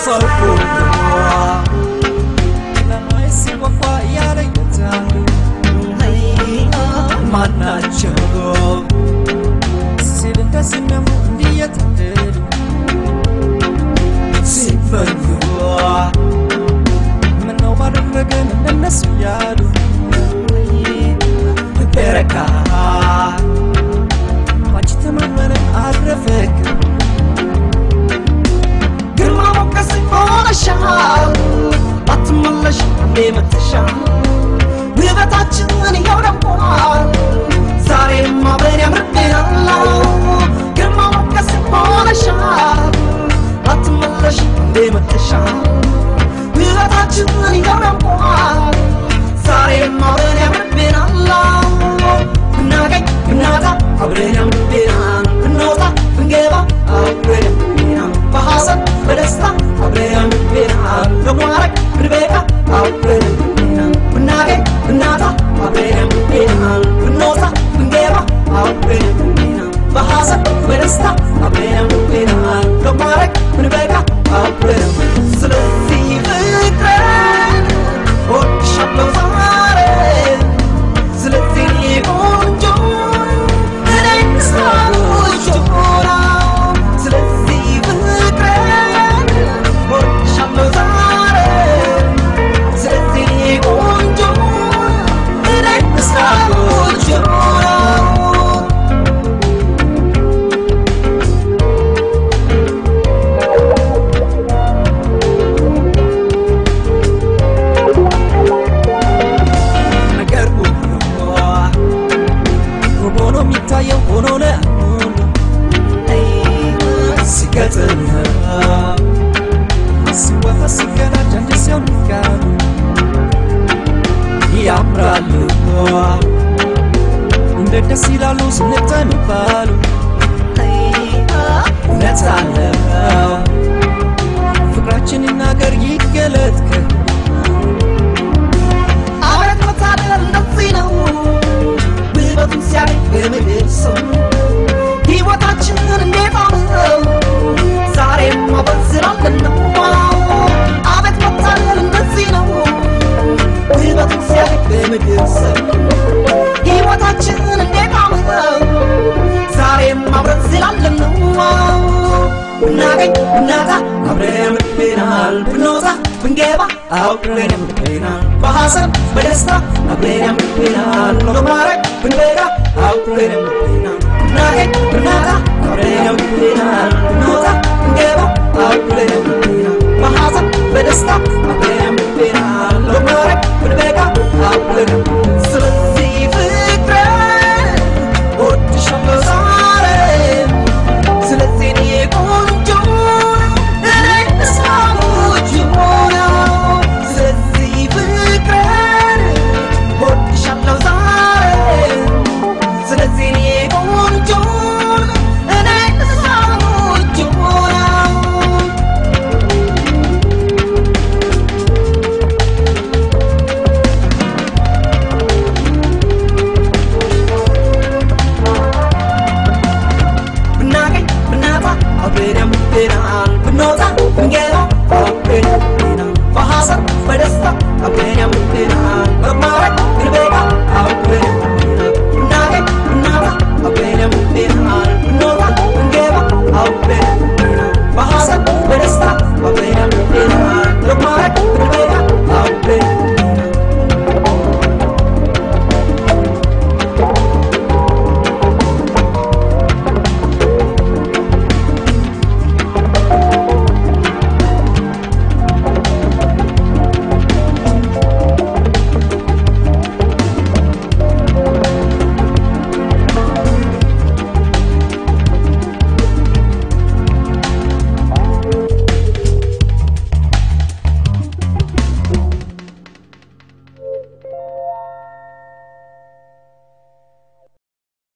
ሰው ለማየት ሲጓጓ እያለ የታሉ ማናቸው ሲል እንደዚህ የሚያምሩ እንዲህ የታደሉ ሲመኙ ምነው ባደረገን እንደነሱ እያሉ በረካ ባንቺ ተማመነ አረፈክ ግርማ ሞገስ ሆነሻል ባትመለሽ መተሻል ውበታችን ይኸው ደምቋል ዛሬማ አብረን ያምርብናል ግርማ ሞገስ ሆነሻል ባትመለሽ መተሻል ውበታችን ይኸው ደምቋል ዛሬማ አብረን ያምርብናል ብናገኝ ብናጣ አብረን ያምርብናል ብንወጣ ብንገባ አብረን ያምርብናል በሐዘን በደስታ አብረን ያምርብናል ለማዕረግ ብንበቃ አብረን ያምርብናል ብናገኝ ብናጣ አብረን ያምርብናል ብንወጣ ብንገባ አብረን ያምርብናል በሐዘን በደስታ አብረን ያምርብናል ለማዕረግ ብንበቃ አብረን። ስለዚህ ፍቅሬን እወድሻለሁ ዛሬ ስለዚህ ቆንጆ እኔን ሳልወድሽ ስለዚህ ፍቅሬን እወድሻለሁ ዛሬ ስለዚህ ቆንጆ እኔን ሳልወድሽ። ነገር ሁሉ ውብ ሆኖ የሚታየው ሆኖ ለአሁኑ ሲገጥም ሲዋሃድ ሲቀናጅ አንድ ሲሆን ቃሉ ያምራሉ እንዴት ደስ ይላሉ ስንታይ መባሉ እውነት አለው ፍቅራችን ይናገር ይገለጥ አቤት መታደል እንደዚህ ነው ውበቱን ሲያይ የምድር ሰው ሕይወታችንን እንዴት አምረው ዛሬማ በዝራለን ነው አቤት መታደል እንደዚህ ነው ውበቱን ሲያይ የምድር ሰው ሕይወታችንን እንዴት አምረው ዛሬማ አብረን ስላለን ነው ብናገኝ ብናጣ አብረን ያምርብናል ብንወጣ ብንገባ አብረን ያምርብናል በሐዘን በደስታ አብረን ያምርብናል ለማዕረግ ብንበቃ አብረን ያምርብናል ብናገኝ ብናጣ አብረን ያምርብናል።